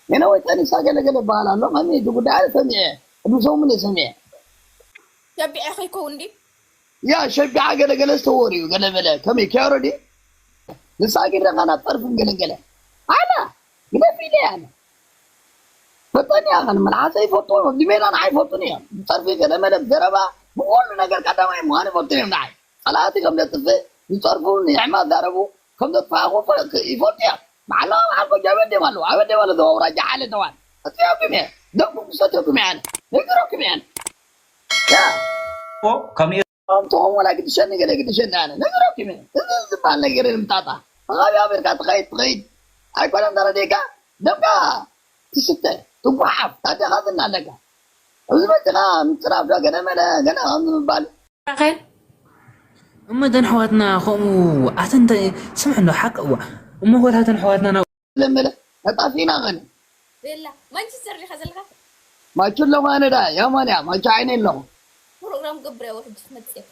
ነነወ ጠኒሳ ገለገለ በሃል ኣሎ። ከመይ እቲ ጉዳይ ኣነ ሰሚዐ፣ ቅድሚ ሰሙን እየ ሰሚዐ። ሸቢዐ ከይከውን ድዩ? ያ ሸቢዓ ገለገለ ዝተወርዩ ገለመለ ከመይ ከያሮ ድዩ? ንሳ ግን ደኻ ናብ ጸርፍን ገለገለ ኣላ ግደፍ ኢለ ኣነ ፈጠን እያ ኸን መልሓሰ ይፈጥዎ ዲሜና ንዓይ ይፈጡን እዮም ጸርፊ ገለመለ ዘረባ ብኩሉ ነገር ቀዳማይ ምዃን ይፈጡን እዮም ንዓይ ጸላእቲ ከም ዘጥፍእ ዝጸርፉ ንሕማ ዛረቡ ከም ዘጥፋእኹ ይፈልጡ እዮም። መዓላ ኣብ ዓርኮ ኣበደም ኣለዉ ኣበደም ኣለ ዘዋውራጃ ዓለ ተዋል እጥዮኩም እየ ደኩም ክሰትኩም እየ ኣነ ነግረኩም እየ ኣነ ያ ከምኡ ኣንተኹም ወላ ግድሸኒ ገለ ግድሸኒ ኣነ ነግረኩም እየ እዚ ዝበሃል ነገር ንምጣጣ ተኻቢ ኣሜሪካ ትኸይድ ትኸይድ ኣይኮነን ተረዲእካ ደምካ ትስተ ትጓሓፍ ታደኻ ዝና ኣለካ እዚ መፅኻ ምፅራፍ ዶ ገለ መለ ገለ ከም ምባል ራኸል እሞ እተን ኣሕዋትና ከምኡ ኣተን እንታይ ስምዕ እንዶ ሓቂ እዋ እሞ ኮታተን ኣሕዋትና ናብ ለመለ ተጣፊና ኸን ቤላ ማንቸስተር ዲኻ ዘለኻ? ማቹ ኣለኹ ኣነ ዳ ያማን እያ ማቹ ዓይነ ኣለኹ ፕሮግራም ገብር ያው ሕጂ ትመፅእ እኮ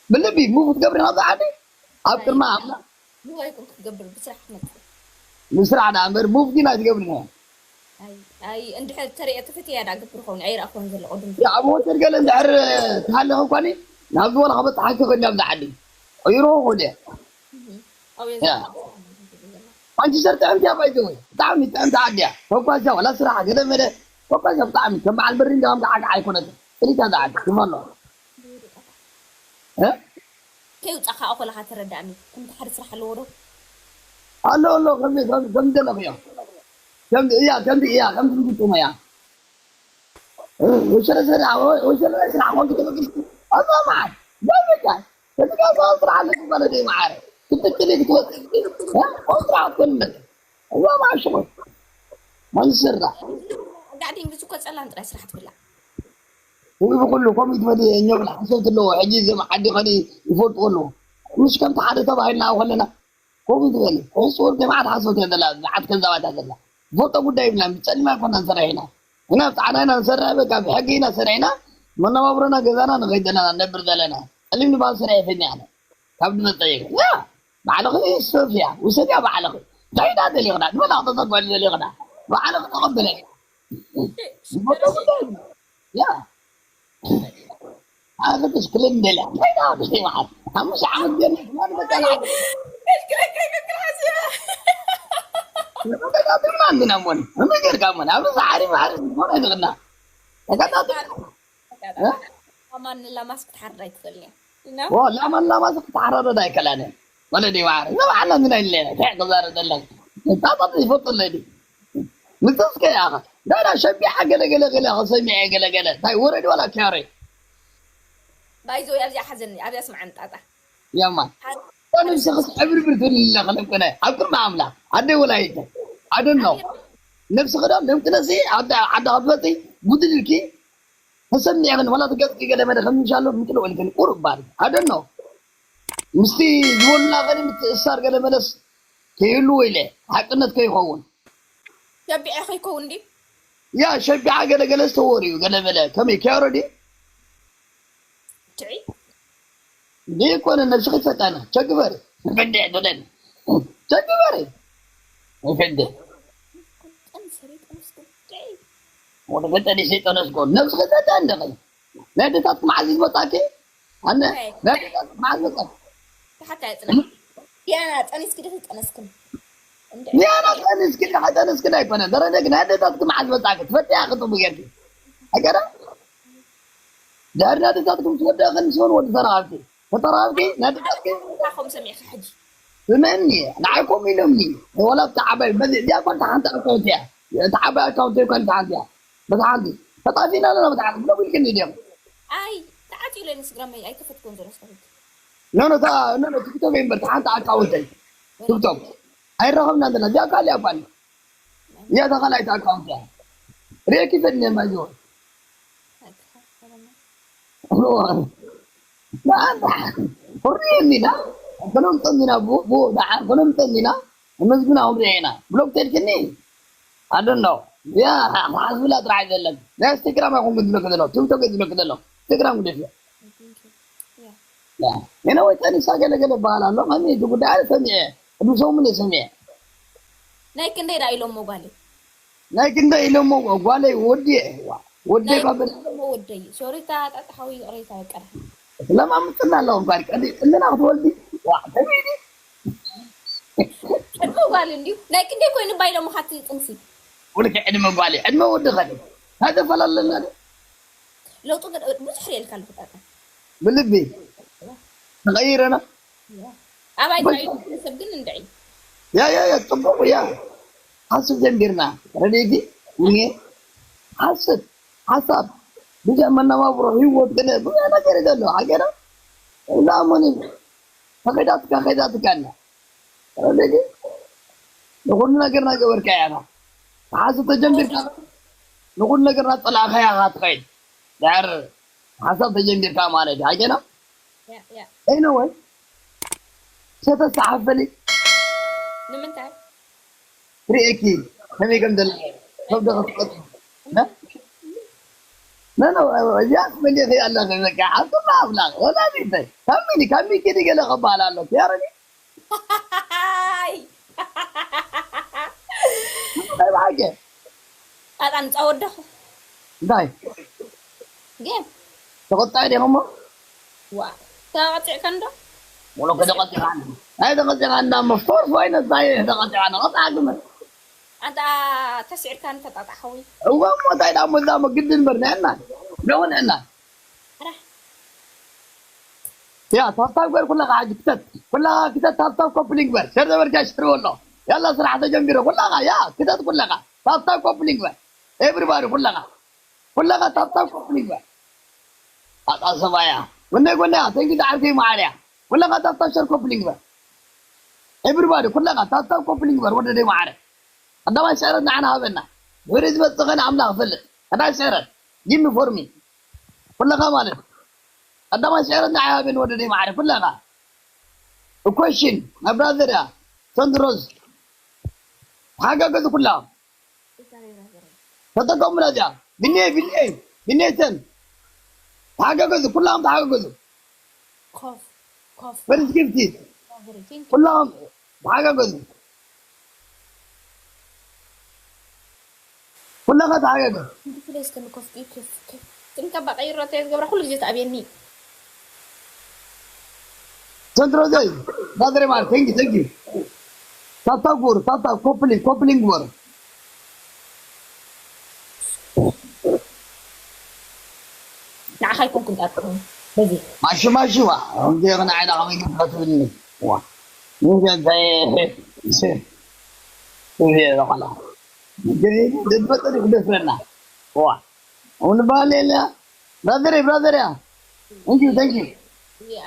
ብልቢ ሙቭ ክትገብሪ ናብዛ ዓዲ ኣብ ቅድማ ኣምና ንዋይ ኮን ክትገብር ብስራሕ ክትመፅእ ምስራሕ ዳ እምበር ሙቭ ግን ኣይትገብሪ ነ ኣይ ኣይ እንድሕር ተሪኦ ተፈትያ ዳ ገብር ኸውን ኣይረኣኹን ዘሎ ቅድም ኣብ ሆቴል ገለ እንድሕር ትሃለኸ እኳኒ ናብ ዝበላ ክበፅሓኪ ኸዲ ኣብዚ ዓዲ ቀይሮ ኾደ ኣብየ ያ ማንቸስተር ጥዕምቲ እያ ባይዘወይ ብጣዕሚ ጥዕምቲ ዓዲ እያ ኮኳዛ ወላ ስራሕ ገለ መለ ኮኳዛ ብጣዕሚ ከም በዓል በሪ እንዲያም ገዓግዓ ኣይኮነትን ጥሪታ ዝዓዲ ክመሎ እ ከይውፃኻ እኮ ለኻ ተረዳእኒ ከምቲ ሓደ ስራሕ ኣለዎ ዶ ኣሎ ኣሎ ከምዚ ከምዚ ከምዚ ዘለኽዮ ከምዚ እያ ከምዚ እያ ከምዚ ዝግጥሞ እያ ወሸለ ስራሕ ወሸለ ስራሕ ኮንክ ተበግስ ኣዛ መዓል ዳበቃ ተትጋዛ ስራሕ ኣለክ ማለት እዩ መዓረ ክትትል ክትወፅእ ኮንትራ ኣትኮንነት እዛ መዓል ሽኾት ማንስራ ጋዕዲን ብዙ እኮ ፀላም ጥራይ ስራሕ ትብላ ወይ ብኩሉ ከምኡ ትበል እኛ ብላ ሓሰብቲ ኣለዎ ሕጂ እዞም ዓዲ ኸዲ ይፈልጥዎ ኣለዎ ምሽ ከምቲ ሓደ ተባሂልና ከለና ከምኡ ትበል ሕሱር ጀማዓት ሓሰብቲ ዘላ ዝዓት ከዛባታ ዘላ ዝፈልጦ ጉዳይ ይብላ ብፀሊማ ይኮና ንሰራሕ ኢና እና ብፃዕዳ ኢና ንሰራሕ በቃ ብሕጊ ኢና ሰሪሕና መነባብሮና ገዛና ንኸይድ ዘለና ነብር ዘለና ፀሊም ንባል ስራሕ የፈኛ ኣነ ካብ ድመፀ ይብል ያ ባዕልኺ ሶፍያ ውሰድያ ባዕልኺ እንታይ ኢና ደሊኽና ንመላኽ ተፀጓዲ ደሊኽና ባዕልኺ ተቐበለ ዝፈልጦ ጉዳይ ይብላ ያ ኣኽትሽ ክልል እንደላ እንታይ ዳ ብሽቲ መዓል ሓሙሽተ ዓመት ገለ ክማን በቃ ተጋጥምና እንዲና እሞን እንታይ ጌርካ እሞን ኣብ ሳዕሪ ማዕሪ ዝኾነ ንኽና ተጋጣጥምና ማን ላማስ ክትሓርድ ኣይትኽእልን እያ ላማን ላማስ ክትሓረደድ ኣይከላነ ወለዲ ማዕሪ ንባዕልና እንዲና ኢለ እንታይ ክዛረብ ዘለክ እንታይ ይፈጥለዲ ንተስከ ያኸ ዳዳ ሸቢዓ ገለገለ ገለ ከሰሚዐ ገለገለ እንታይ ወረድ ዋላ ኪያሬ ባይዞ ኣብዚኣ ሓዘኒ ኣብዚኣ ስምዓን ጣጣ ያማ ነብስኽስ ዕብርብር ትብል ኣለኸ ለምቅነ ኣብ ቅድሚ ኣምላኽ ኣደይ ወላይተ ኣደኖ ነብስኺ ዶ ለምቅነሲ ዓዳ ዓዳ ክትመፂ ጉድልልኪ ተሰሚዐ ግን ዋላ ትገፅኪ ገለ መለ ከምሻሎ ምጥልወልክን ቁሩብ ባል ኣደኖ ምስቲ ዝበሉና ኸዲ ምትእስሳር ገለ መለስ ከይህልዎ ኢለ ሓቅነት ከይኸውን ሸቢዐ ከይከውን ድዩ ያ ሸቢዓ ገለ ገለ ዝተወርዩ ገለ መለ ከመይ ከያሮ ድዩ ትዒ ዘይኮነ ነብስኺ ትፈጣና ቸግበሪ ፈንድዕ ትለን ቸግበሪ ፈንድዕ ጠንሰሪ ጠንስኩም ትዒ ወደ ፈጠኒ ሰይጠነስኮ ነብስኺ ፈጣን ደኸ ናይ ደታት መዓዝ ይመጣኪ ኣነ ናይ ደታት መዓዝ መጣ ተሓታ ያጽና ያና ጠንስኪ ደኺ ጠነስኩም ያና ጠንስኪ ደኸ ጠንስኪ ኣይኮነ ደረደግ ናይ ደታት መዓዝ መጣኪ ትፈጥያ ክጥቡ ጌርኪ ኣገራ ድሕሪ ናይ ደታትኩም ትወደእኽን ስሆን ወዲ ተራኸብኪ ተተራኸብኪ ናይ ደታትኪ ኹም ሰሚዕካ ሕጂ ስምዕኒ ንዓይ ከምኡ ኢሎምኒ ወላ ብቲ ዓባይ በዚ እዚኣ እኳ እንተ ሓንቲ ኣካውንት እያ እቲ ዓባይ ኣካውንት እኳ እንተ ሓንቲ እያ በቲ ሓንቲ ተጣፊና ኣለና በቲ ሓንቲ ብሎም ኢልክኒ ድዮም ኣይ ተዓፂ ኢለ ኢንስትግራም ኣይከፈትኩን ዘሎ ስታፊት ኖኖ ኖኖ ቲክቶክ እምበር ሓንቲ ኣካውንት ቲክቶክ ኣይረኸብና ዘለና እዚኣ ካሊኣ እኳ እያ ተኻላይት ኣካውንት እያ ሪእኪ ፈድነ ማይዞ ሕሪየኒና ክነምጠኒና ብኡ ደዓር ክነምጠኒና መዝግና ክም ርኢና ብሎክ ተልክኒ ኣደኖ ያ ሓስብላ ጥራሕ ዘለን ናይ ኢንስታግራም ኣይኮንኩ ዝብለክ ዘሎ ቲክቶክ ዝብለክ ዘሎ ኢንስታግራም ግደፍዮ ነነወይ ጠኒሳ ገለገለ በሃል ኣሎ ከመይ እቲ ጉዳይ ኣነ ሰሚዐ ቅድሚ ሰሙን እየ ሰሚዐ ናይ ክንደይ ዳ ኢሎም ሞባይል ናይ ክንደይ ኢሎሞ ጓለይ ወዲ ወዲ ናይ ባብል እሞ ወደይ ሶሪ፣ ታጣጣ ሓዊ ይቕሬታ በቀዳ ለማምጥና ኣለዎም ጓል ቀዲ እልና ክትወልዲ ዋ ተሚዲ ቅድሚ ጓል እንዲዩ ናይ ክንደይ ኮይኑ ባይሎሞ ካቲ ጥንሲ ወልክ ዕድመ ጓል ዕድመ ወዲ ኸዲ ታተፈላለና ለውጡ ግን ብዙሕ ሪኤልካ ኣለኹ ጣጣ ብልቢ ተቐይረና ኣባይ ተቐይሩ ሰብ ግን እንድዒ ያ ያ ያ ጽቡቅ ያ ሓስብ ጀምቢርና ረድኤቲ እኔ ሓስብ ሓሳብ ብዙሕ መነባብሮ ህይወት ገለ ብዙሕ ነገር ዘሎ ሃገራ እዛ ሞኒ ተኸይዳትካ ከይዳትካ ኣላ ረድኤቲ ንኹሉ ነገር ናገበርካ ያና ሓስብ ተጀምቢርካ ንኹሉ ነገር ናጸላእካ ያኻ ትኸይድ ድሕር ሓሳብ ተጀምቢርካ ማለት እዩ ሃገና ያ ያ Anyway ሰተሰሓፈሊ ንምንታይ ርኤኪ ከመይ ከም ዘለ ከብደ ክትፈጥ ነኖ እዚኣ ትመሊኺ ኣለኺ በቃ ሓብቱላ ኣምላኽ ወላ ቢተይ ካብ ሚኒ ካብ ሚኪኒ ገለ ክበሃል ኣሎ ያረኒ ኣይ ናይ ብሓቂ ኣጣን ጻወደኹ እንታይ ጌም ተቆጣይ ዲኹሞ ዋ ተቐፂዕካ እንዶ ሙሉ ከተቐጢኻ ናይ ተቐጢኻ እንዳ መፍቶር ኮይነ ታይ ተቐጢኻ ንቐጣ ግመ ኣንታ ተስዒርካ ንተጣጣ ሓዊ እወ ሞታይ ዳ ሞዛ መግዲ ንበር ንዕና ንኹን ዕና ኣረ ያ ታብታብ ገር ኩላኻ ሕጂ ክተት ኩላኻ ክተት ታብታብ ኮፕሊንግ በር ሸር ዘበርካ ሽር በሎ ያላ ስራሕ ተጀሚሩ ኩላኻ ያ ክተት ኩላኻ ታብታብ ኮፕሊንግ በር ኤብሪባዲ ኩላኻ ኩላኻ ታብታብ ኮፕሊንግ በር ኣጣ ሰባያ ወነ ጎና ተንጊ ዳዕርቲ ማዓልያ ኩላኻ ታብታብ ሸር ኮፕሊንግ በር ኤብሪባዲ ኩላኻ ታብታብ ኮፕሊንግ በር ወደ ደይ ማዓረ ኣዳማይ ስዕረት ንዓና ሃበና ድሕሪ ዝመፅእ ኸነ ኣምላኽ ፈልጥ ኣዳይ ስዕረት ጊሚ ፎርሚ ኩላኻ ማለት ኣዳማይ ስዕረት ንዓይ ሃበን ወደ ደይ ማዓረ ኩላኻ እኮሽን ናይ ብራዘር እያ ሰንድሮዝ ተሓጋገዙ ኩላኹም ተጠቀሙላ እዚኣ ብኔ ብኔ ብኔተን ተሓጋገዙ ኩላኹም ተሓጋገዙ ኮፍ ኮፍ ፈርስት ጊፍቲ ራዘረይ ቴንክ ኩላኹም ተሓጋገዙ ኩላኻ ተሓጋገዝ ፕሌስ ከን ኮፍ ኮፍ ኮፍ ትንከባ ቀይሮ ተዝገብራ ኩሉ ግዜ ትኣብየኒ ሰንትሮዘይ ብራዘር ማር ቴንክ ቴንክ ታብታብ ግበሩ ታብታብ ኮፕሊንግ ኮፕሊንግ ግበሩ ንዓኻ ኣይኮንኩን ጣጥኹም በዚ ማሹ ማሹ ዋ እንዴ ኸነ ዓይና ከመይ ግን ትፈትብኒ ዋ እንዴ እንታይ እዚህ በኋላ ግን ልትፈጥር ይደፍረና ዋ አሁን ባል የለ ብራዘር ብራዘር ያ thank you thank you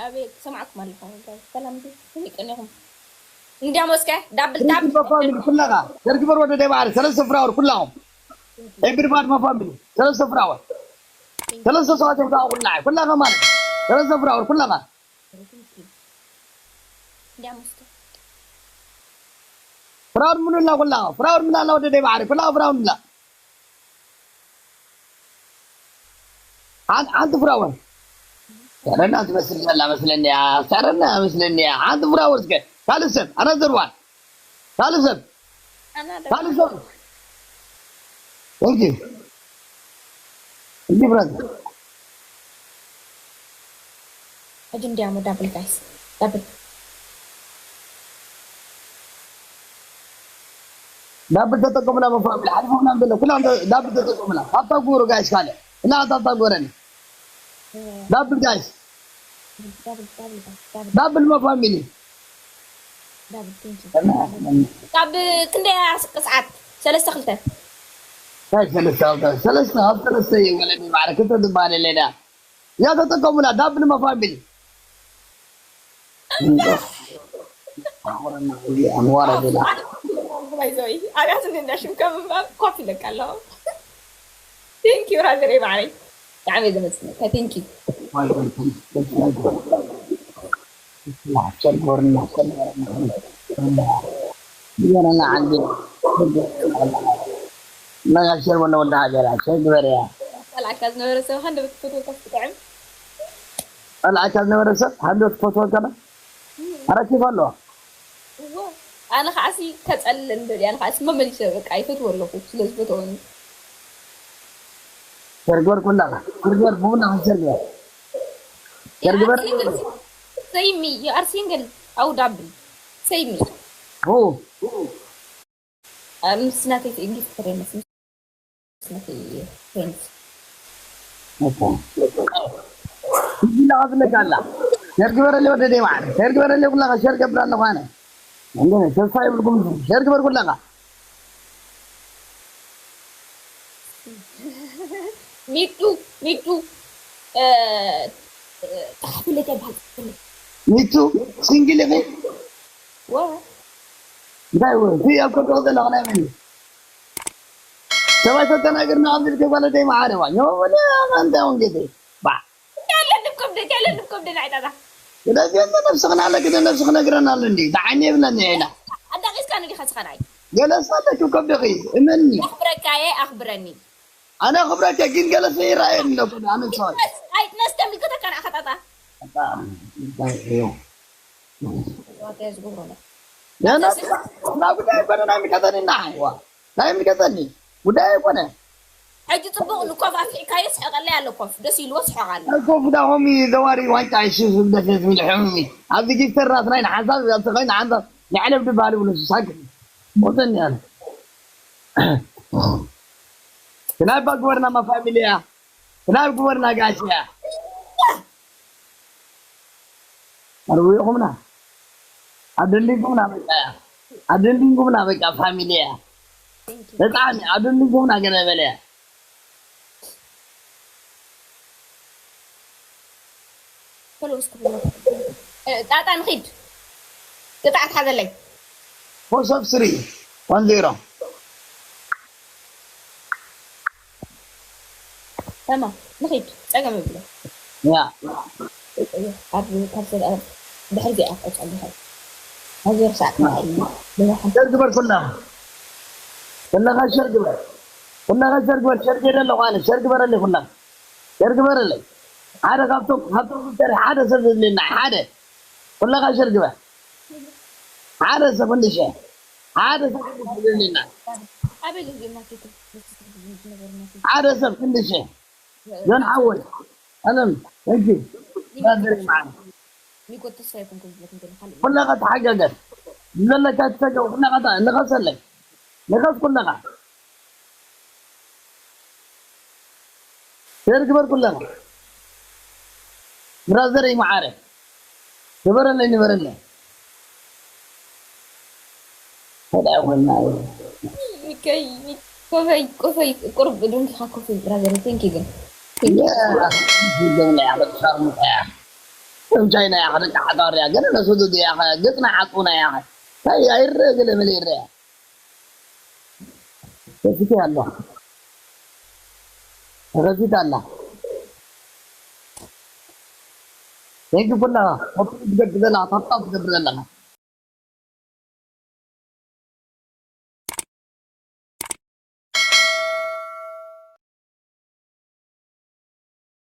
ኣበይ ሰማዕኩም ኣለኹ ሰላም ይቀኒኹም እንዲያም እስከ ዳብል ዳብል ፋሚሊ ኩላኻ ሰርግበር ወደ ደባሪ ሰለስተ ፍራወር ኩላኹም ኤብሪባድ ማ ፋሚሊ ሰለስተ ፍራወር ሰለስተ ሰባት እዮም ኩላ ኩላ ማለት ሰለስተ ፍራወር ኩላኻ እንዲያም እስከ ፍራወር ምኑላ ኩላኻ ፍራወር ምናላ ወደ ደባሪ ኩላኻ ፍራወር ምላ ሓንቲ ፍራወር ሰረና ትመስል ዘላ መስለኒ እያ ሰረና መስለኒ እያ ሓንቲ ፍራወር እስከ ካልእ ሰብ ኣናዘርዋን ካልእ ሰብ ካልእ ሰብ thank you thank you brother ሕጂ እንዲያሞ ዳብል ጋይስ ዳብል ዳብል ተጠቀሙላ መፋሚሊ ሓሊፎምና ዘሎ ኩላም ዳብል ተጠቀሙላ ሃብታ ጉሩ ጋይስ ካልእ እና ሃብታ ጉረኒ ዳብል ጋይስ ዳብል ዳብል ዳብል ዳብል መፋሚሊ ዳብል ቴንክ ካብ ክንደይ ቅስዓት ሰለስተ ክልተ ሰለስተ ሰለስተ ኣብ ሰለስተ ወለኒ ማዕረ ክልተ ዝበሃል የለ ያ ተጠቀሙላ ዳብል መፋሚሊ ባይዘይ ኣብያት እንዳ ሽም ከም ምንባብ ኮፍ ይለካ ኣለኹ ቴንኪዩ ራዘር ማዕረይ ብጣዕሚ እየ ዘመስግነካ ቴንኪዩ ሸጎርና ሸጎርና ዓንዲ ነጋሽር ወነ ወደ ሃገራ ሸግበር እያ ጸላእካ ዝነበረ ሰብ ከ እንደበት ክትፈትወልካ ክትጥዕም ጸላእካ ዝነበረ ሰብ ሃንዶ ትፈትወልካ ዶ ኣረኪብ ኣለዋ እዎ ኣነ ከዓሲ ከጸልለን ደልየ ኣነ ከዓሲ መመሊሰ በቃ ይፈትዎ ኣለኹ ስለ ዝፈተወኒ። ሸርግበር ኩላኻ ሸርግበር ብኩላኻ ሸርግበር ሸርግበር Say me, you are single. How double? Say me. ሁ ምስ ናተይ ትእንጊ ፍቅር የመስል ምስ ናተይ friends. ይላኻትለካ ኣላ ሸርግበረለይ ወደደይ ማዕረ ሸርግበረለይ ኩላኻ ሸርገብራ ኣለኳነ እንደ ተስፋ ይብልኩም ሸርግበር ኩላኻ ሚጡ ሚጡ ጣሕፍለካ ይበሃል። ሚቱ ሲንግል ኢኺ ወ እንታይ ወ እቲ ኣብ ከብዶ ዘለኹ ናይ መን ሰብኣይ ተተናገርና ኣብዚ ልከ ጓለተይ ማዓረ ዋ ዮ ወለ ኣንተ ወንጌቴ ባ ያለንም ከብደ ያለንም ከብደ ናይ ጣጣ ስለዚህ እንደ ነብስኽና ኣለክ እንደ ነብስኽ ነግረና ኣሎ እንዲ ብዓይኒ የብለኒ ዒላ ኣዳቂስካ ንዲኻ ዝኸናይ ገለስ ኣለክ ከብድኺ እመኒ ኣኽብረካየ ኣኽብረኒ ኣነ ክብረከ ግን ገለስ ይረኣየኒ ኣለኩ ኣነ ሰዋይ ኣይትነስተምልክተካ ንኣኻ ጣጣ ዋተያ ዝገብሮ ነው ናብ ጉዳይ ኣይኮነ ናይ ምልከተኒ እና ሓይዋ ናይ ምልከተኒ ጉዳይ ኣይኮነ ሕጂ ፅቡቅ ንኮፍ ኣፍሒካዮ ስሐቀለይ ኣሎ ኮፍ ደስ ኢልዎ ስሐቅ ኣሎ ኮፍ ዳሆም ዘዋሪ ዋንጫ ይሽፍ ደስ ዝብል ሕምሚ ኣብዚ ጊፍተር ራስናይ ንሓንሳብ ኣብቲ ኮይን ሓንሳብ ንዕለብ ድበሃል ይብሉ ሳክ ወዘኒ ኣለ ክናይ ባግበርና ማፋሚልያ ክናይ ግበርና ጋሽያ ኣርዊኹምና ኣደንዲንኩምና በቃ ኣደንዲንኩምና በቃ ፋሚሊ እያ ብጣዕሚ ኣደንዲንኩምና ገለ በለ ጣጣ ንኺድ ቅጣዕ ትሓዘለይ ፎር ሶፍት ስሪ ዋን ዜሮ ተማም ንኺድ ጸገም የብሎ ያ ኣብ ካብ ሰብ ድሕሪ ዚኣ ክትቆጽ ኣለኻ ኣዝዮ ርሳዕ ከኣ እዩ ብመሓን ሸር ግበር ኩላኻ ኩላኻ ሸር ግበር ኩላኻ ሸር ግበር ሸር ገይረ ኣለኹ ኣነ ሸር ግበረለይ ኩላኻ ሸር ግበረለይ ሓደ ካብቶም ካብቶም ዝሰርሕ ሓደ ሰብ ዘድልየና ሓደ ኩላኻ ሸር ግበር ሓደ ሰብ ክንዲ ሸር ሓደ ሰብ ክንዲ ሸር ዘድልየና ኣበይ ገዚኦም ናቸው ትምህርቲ ዝነገሩ ናቸው ሓደ ሰብ ክንዲ ሸር ጆን ሓወይ ኣለም ሕጂ ባደሪ ማዓና ሚጎ ተስፋ ይኩን ክብለኩም ገለ ካልእ ኩለኻ ተሓጋገዝ ዘለካ ትሰገው ኩለኻ ንኸሰለይ ንኸስ ኩለኻ ሸር ግበር ኩለኻ ብራዘረይ ማዓረ ግበረለይ ንበረለይ እንታይ ኮይና ከይ ኮፈይ ኮፈይ ቁርብ ዱንኪኻ ኮፈይ ብራዘር ቴንኪ ግን ጀምላ ያበሻ ሙያ ከም ቻይና ያኸ ደቂ ሓዳር ያ ገለ ነሱ ድያ ገጽና ዓጡና ያ ታይ ኣይረ ገለ መለ ይረ ተስቲ ኣሎ ተገዚት ኣላ ቴንኪ ኩላ ኮፒ ትገብር ዘለኻ ታብታብ ትገብር ዘለኻ